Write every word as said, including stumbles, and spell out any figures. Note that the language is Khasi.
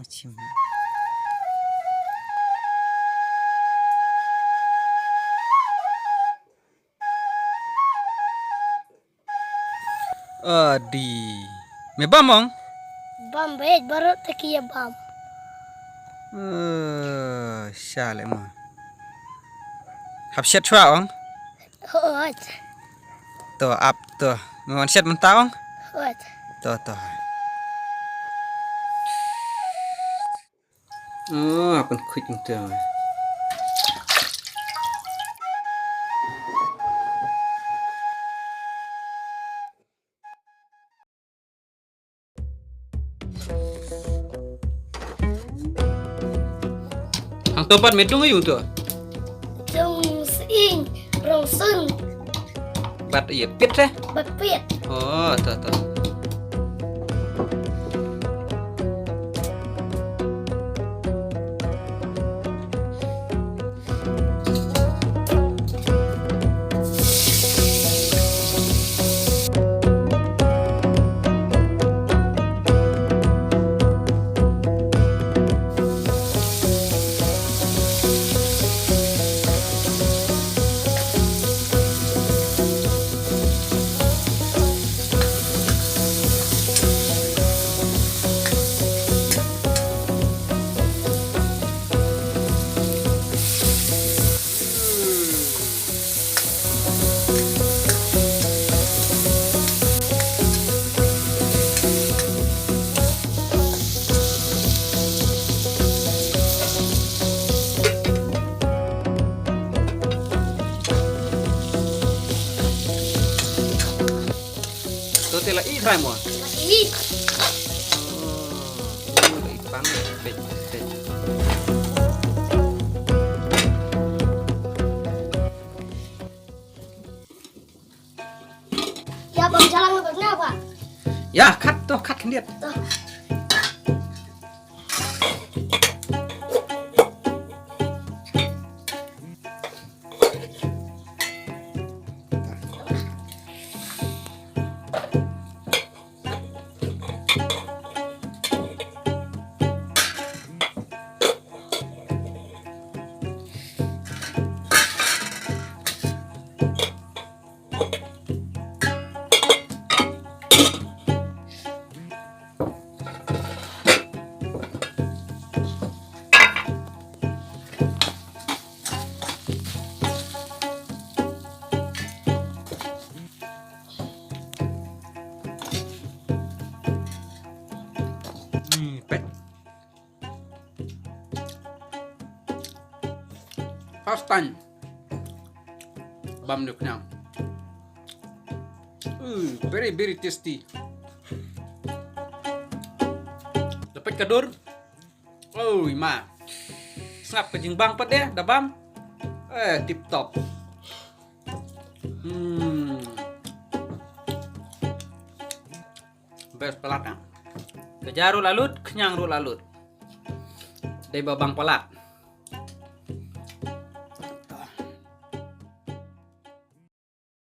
Chim. Adi. Me bam ong? Bam beit, baroh te ki ïa bam. Eh, sha le mo. Hap shet shuwa ong? Hooid. To ap to. Me wan shet mynta ong? Hooid. To to. Oh, hap pynkhuid mynta. Hangto pat me dung aïu to? Dung sying, rong sun. Bad ïa pit eh? Bad pit. Oh, to to. To te la i trai mo. La i. Oh, la i pang. Peit, peit. Ïa bam jalan bam na ba. Ïa khat to khat khyndiat. To. Hmm, peit. First time bam duk nang. Uh, very very tasty. Dapat kadur. Oh, ima. Sngap ka jingbang pat deh, da bam. Eh, tip top. Hmm. Best palat ah. Ka ja ruh la lut, khñiang ruh la lut. Dei ba bang palat.